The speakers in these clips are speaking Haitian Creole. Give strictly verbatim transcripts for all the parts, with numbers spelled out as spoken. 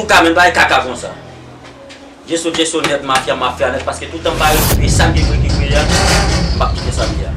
Ka men bay kaka konsa. Jeso, jeso nèt, mafya, mafya nèt, paske toutan m pa rekipere sa m gen pou rekipere a, m p ap kite sa m ye a.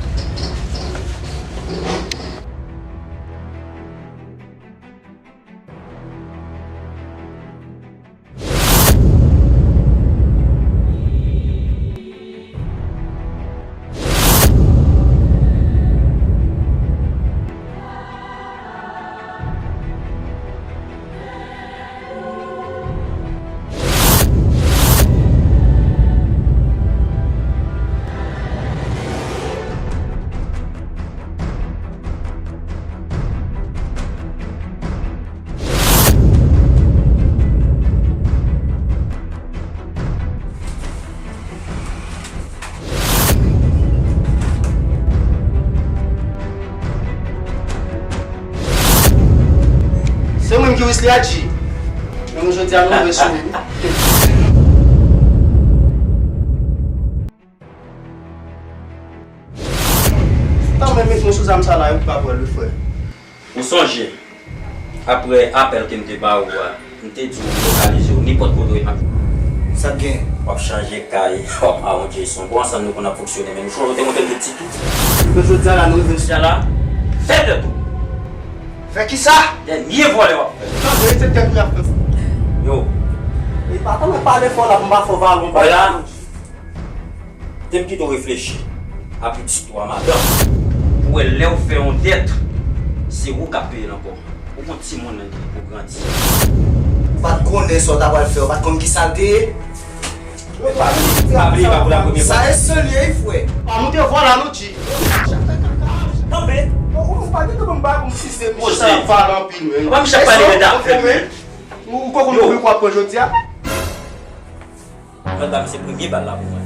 Se mwen ki Wesley Adji. Men nou jodi a nou rive sou li wi. Tan men met mwen sou zam sa la wi pou pa pran le frè. Ou sonje, apre apèl ke m te ba ou a, m te di w lokalize w nenpòt kote w ap. Sa k gen? W ap chanje kay, w ap mawon Jason. Bon, ansanm nou konn ap fonksyone, men nou chanje, w te montre m de ti tou. Pou jodi a la, nou rive sou la. Fè tèt ou. Fè kisa? Dènye vòlè w ap fè. Non, se tèt ou y ap fè. Yo. E pa tann pale fò la, pou m pa fè w pale, m pa. Te m kite w reflechi a pitit ou a madanm. Pou wè lè w fè yon dèt, se ou k ap peye l ankò. Ou gon timoun pou grandi. Ou pa t konnen sa w ta pral fè, ou pa t konn ki sa l te ye. Men pa bliye, pa bliye, pa pou la premye fwa. Sa e sèl ye, wi, frè. Pa moute vwa la, non, G. Kanpe. Non, ou pa gen dwa ba m sise, Michel, sa ap pale anpil, men. Ou pa Michel pale de afè, men. Ou konprann pou w ap pran jodi a? Mwen ba misye premye bal la pou mwen.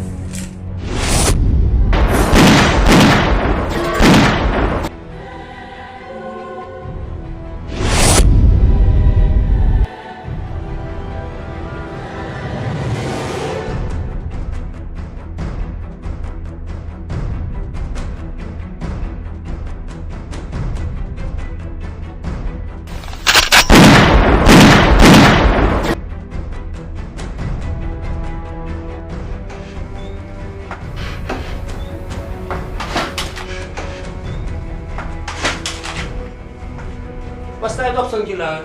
Pastè Dobson ki la.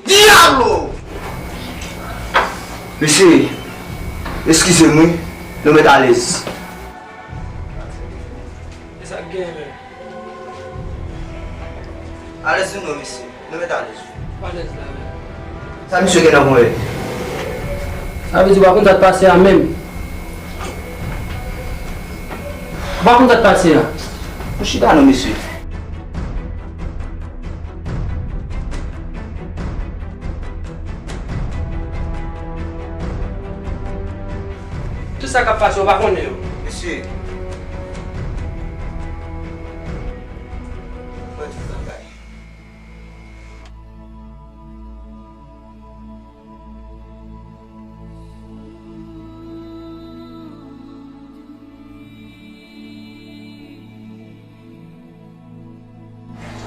Diablo! Mesye, eskize m wi, nou mèt alèz. E sa k gen, men? Alèz ou non, mesye. Nou mèt alèz wi. Alèz la, men. Sa misye gen nan ponyèt? Sa vle di w pa konn sa k pase a menm? Ou pa konn sa k pase a? Nou chita non, mesye. Tout sa k ap pase, ou pa konnen yo. Mesye. Mwen tout bagay.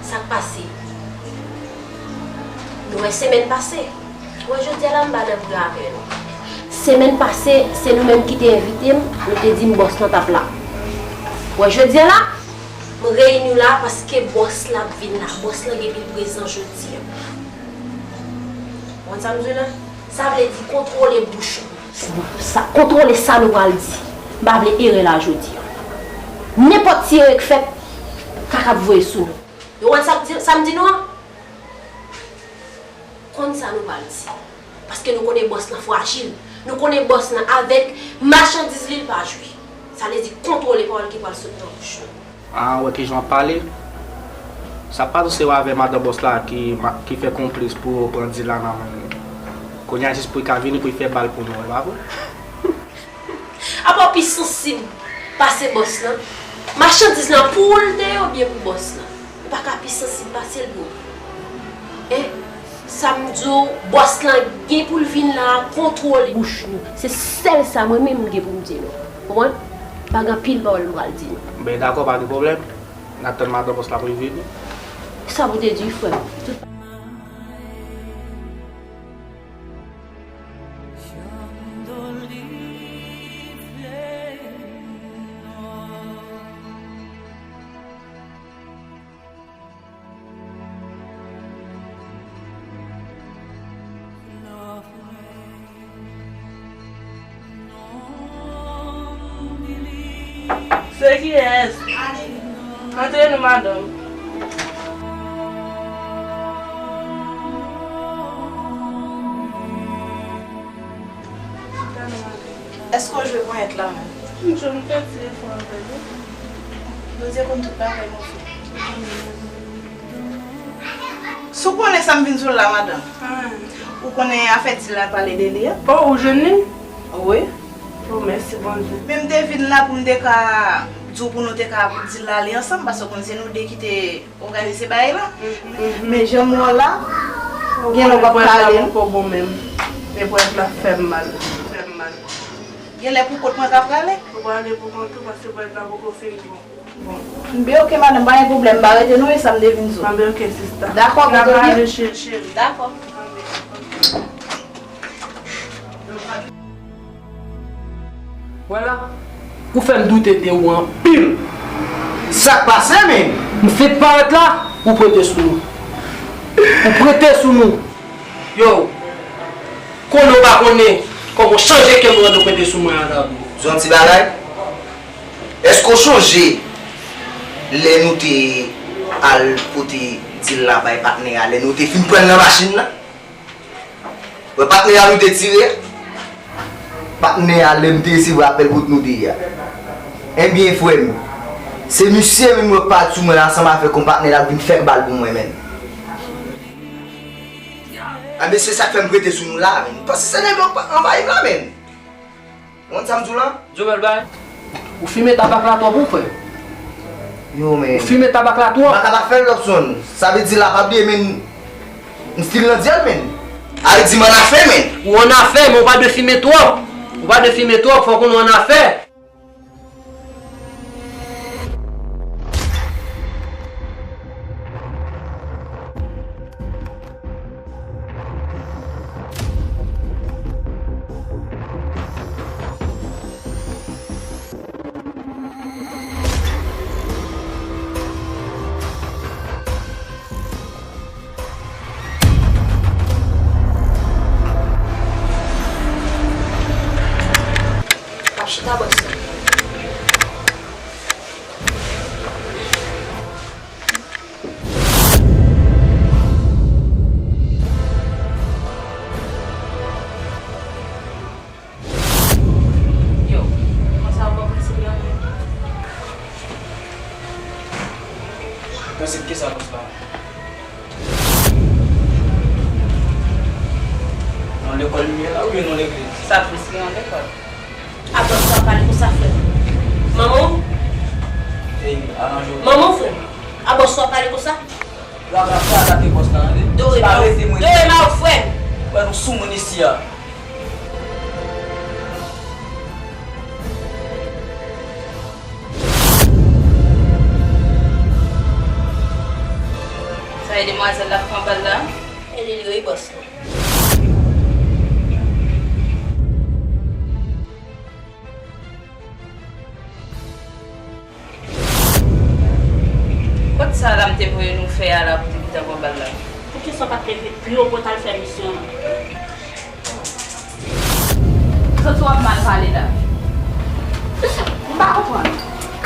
Sa k pase? Nou wè semèn pase. Wè jodi a la m pa nan pri avè nou. Semèn pase, se nou menm ki te envite m, nou te di m bòs lan t ap la. Wè jodi a la, m reyini w la paske bòs la ap vin la. Bòs lan gen pou l prezan jodi a. Konn sa m di w la? Sa vle di kontwole bouch ou. Sa, kontwole sa nou pral di. M pa vle erè la jodi a. Nenpòt ti erè k fèt, kaka ap voye sou nou. Nou konn sa, sa m di nou an? Konn sa nou pral di. Paske nou konnen bòs lan frajil. Nou konnen bòs lan avèk machandiz li, l pa jwe. Sa vle di kontwole pawòl ki pral sot nan bouch nou. A, ou wè kijan w ap pale? Sa pa se w avè madan bòs la ki, ki fè konplis pou yo pran dil la nan men nou. Kounye a jis pou l ka vini pou l fè bal pou nou, e pa vre? Apa w pi sansib pase bòs lan? Machandiz lan pou ou l te ye oubyen pou bòs lan? Ou pa ka pi sansib pase l bro. Hein? Sa m di w, bòs lan gen pou l vin la, kontwole bouch nou. Se sèl sa mwen menm m gen pou m di nou. Konprann? Pa gen anpil pawòl m pral di nou. Ben dakò, pa gen pwoblèm. N ap tann madan bòs la pou l vini. Sa pou te di frè m. Tout. Se kiyès? Antre non, madanm. Èske w jwe ponyèt la menm? M jwe, m pèdi efò avè l wi. Bondye konn tout bagay, mon frè. Si w konnen sa m vin di w la, madanm. Ou konnen afè dil la pale de li a? Oh, ou jwenn li? Wi. Oh, mèsi Bondye. Men m te vin la pou m te ka di w pou nou te ka dil la ale ansanm, paske w konn se nou de ki te òganize bagay la. Men jan m wè w la, gen lè w p ap ka ale. Ponyèt la poko bon menm. Men ponyèt la fè m mal. Fè m mal. Gen lè pou kont mwen k ap prale. Ou prale pou kont ou paske ponyèt la poko fin bon. Bon. Byen, oke, madanm, pa gen pwoblèm, m pa rete non, e sa m te vin di w. Bon, byen, oke, sista. Dakò, n ap ale, cheri. Dakò. Vwala, ou fè m doute de ou anpil. Sa k pase, menm? M fenk parèt la, ou prete sou nou. Ou prete sou nou. Yo, konnen ou pa konnen kòman w chanje kè m nan ou prete sou mwen an, Gabo. Di yon ti bagay. Èske w chonje lè nou te al pote dil la bay patnè a, lè nou te fin pran l nan machin nan? Wè patnè a nou te tire a? Patnè a, lè m te resevwa apèl kot nou te ye a. Ebyen, frè m, se misye menm mwen pati sou mwen la ansanm avèk yon patnè l ap vin fè bal pou mwen menm. A, mesye, sa k fè m prete sou nou la, menm. Paske se nèg yo k anvayi m la, menm. Ou konn sa m di w la? Jovèl bay. Ou fimen tabak la twòp wi, frè. Yo, men. Ou fimen tabak la twòp. M pa ka pa fè l, Lobson. Sa vle di la pa bliye, men m still nan dyèl, men. Ale di m annafè, men. Ou annafè, men ou pa dwe fimen twòp. Ou pa dwe fimen twòp, fòk ou annafè. Ap chita bòs la. Yo, kòman sa w pran prensip la menm? Prensip kisa, bòs la? Nan lekòl m ye la oubyen nan legliz? Sa plis ke nan lekòl. A bòs la pale konsa, frè m. Manman w? Ey, aranje w. Manman w, frè m. A bòs la pale konsa? Yo ap ap atake bòs la, tande. Dore ma ou, dore ma ou, frè m. Wè nou sou moun isi a. Sa e demwazèl la k pran bal la? E li, li, wi, bòs la. Kot sa la m te voye nou fè a la pou te gentan pran bal la? Poukisa w pa t leve pi wo pou w t al fè misyon an? Santi w ap mal pale la. M pa konprann.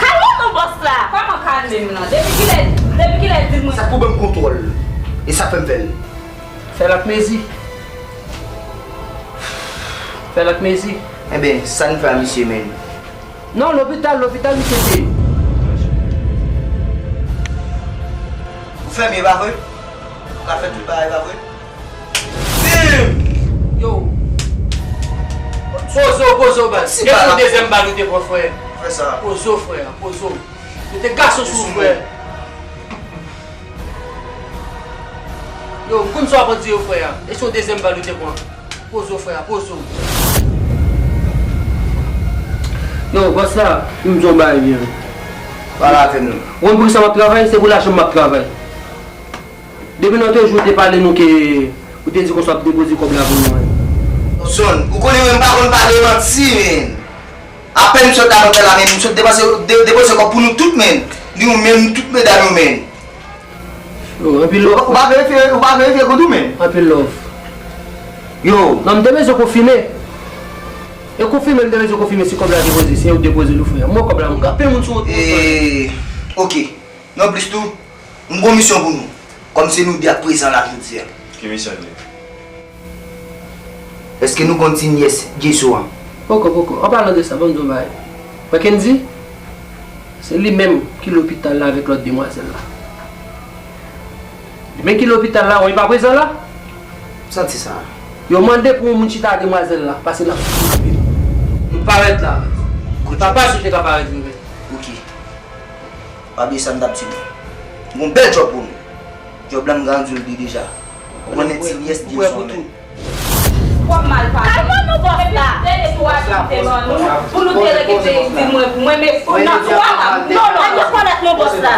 Kalme w non, bòs la! Kòman kalme m nan? Depi kilè, depi kilè di mwen? Sa k pwoblèm kontwòl? E sa k fè m fè l? Fè l ak mezi. Fè l ak mezi. Enben, sa n fè a misye menm? Non, lopital, lopital misye te ye. Ou fèmen, pa vre? Ou ka fè tout bagay, pa vre? Yo! Poze w, poze w, baz. Eske se yon dezyèm bal ou te pran, frè? Fè sa. Poze w, frè, poze w. Mete gason sou ou, frè. Yo, m konn sa w ap di yo, frè a. Eske se yon dezyèm bal ou te pran? Poze w, frè a, poze w. Yo, bòs la, m di w bagay byen. Pale avè m non. Ou konn poukisa m ap travay? Se pou lajan m ap travay. Depi nan te jou ou te pale nou ke ou te di konsa w ap depoze kòb la pou mwen. Son, ou konnen mwen m pa konn pale manti, men. Apèn m sot la nan fè la, men m sot depanse, de-, depoze kòb pou nou tout, men. Ni ou menm, tout medam yo, men. Yo, anpil love. Ou pa verifye, ou pa verifye kont ou, men. Anpil love. Yo. Non, m te bezwen konfime. E konfime, m te bezwen konfime si kòb la depoze, se ou depoze l wi frè. M wè kòb la, m gen anpil moun sou wout mwen. E, ok. Non plis tou, m gon misyon pou nou. Kòm se nou de k prezan la jodi a. Ki misyon li ye? Èske nou konn ti nyès Jason an? Poko, poko. An palan de sa, ban m di w yon bagay. Wè Kendy, se li menm ki lopital la avèk lòt demwazèl la. Li menm ki lopital la, wè li pa prezan la? M santi sa. Yo mande pou yon moun chita ak demwazèl la, pase n ap kidnape l. Nou parèt la. Li pa pa sou te ka parèt li menm. Ok. Pa bliye sa m t ap di nou. M gon bèl djòb pou nou. Djòb la m garanti w li deja. Ou konnen ti nyès Jason an menm. Twòp mal pale. Kalme nou bòs la. Depi te de twa jou te ban nou, pou nou te rete peyi di mwen pou mwen, men nan twa mwa, non, non, non. Rekonèt non bòs la.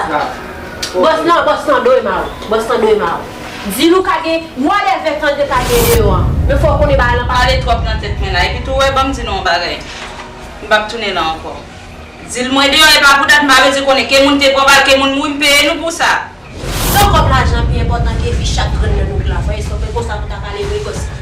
Bòs lan, bòs lan dwe ma w. Bòs lan dwe ma w. Di nou ka gen whatever tan de ka gen deyò an. Men fò w konnen bagay lan pa. Pale twòp nan tèt mwen la. Epi tou, wè, ban m di nou yon bagay. M p ap tounen la ankò. Di l mwen deyò, e pa pou dat m pa bezwen konnen. Ke moun te pran bal, ke moun mouri, m peye nou pou sa. Yon kòb lajan pi enpòtan ke vi chak grenn nan nou k la. Fò e stope konsa pou ta pale vre bòs la.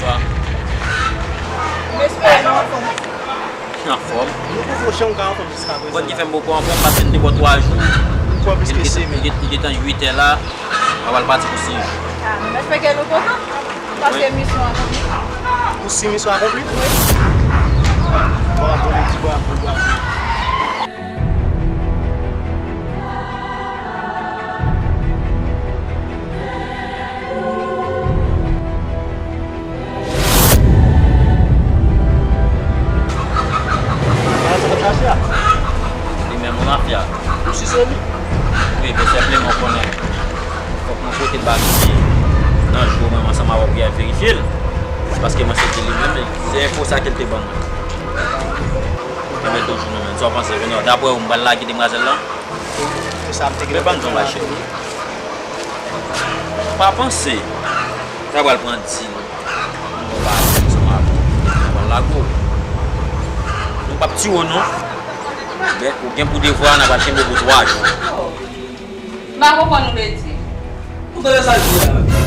Bonswa. M espere nou anfòm. Anfòm. Nou kouvre w chan ou ka anfòm jiska prezan. Bon, ki fè m poko anfòm paske m te bò twa jou. Ou pran plis ke senk semèn. Li gentan uit è la, m pral pati pou sis jou. Ah, m espere nou kontan paske misyon akonpli. Ou si misyon akonpli? Wi. Bravo, Lady, bravo, bravo. Li menm wi mafya. Ou si se li? Wi, men senpleman w konnen. Fòk mwen pote l ba misye nan jou mwen ansanm avè w pou y al verifye l. Paske mwen se te li menm, se enfo sa ke l te ban mwen. Mwen mete w jou mwen menm. Sa w panse, Junior? Daprè w, m pral lage demwazèl lan? Se sa m te gen. Men ban m di w yon bagay, cheri. Pa panse sa pral pran di l. Bon, pa ansanm avè w. N ap lage w. Nou p ap tiye w non. Men ou gen pou devwa, n ap al kenbe w pou twa jou. M pa konprann ou vle di. Ou tande sa l di a?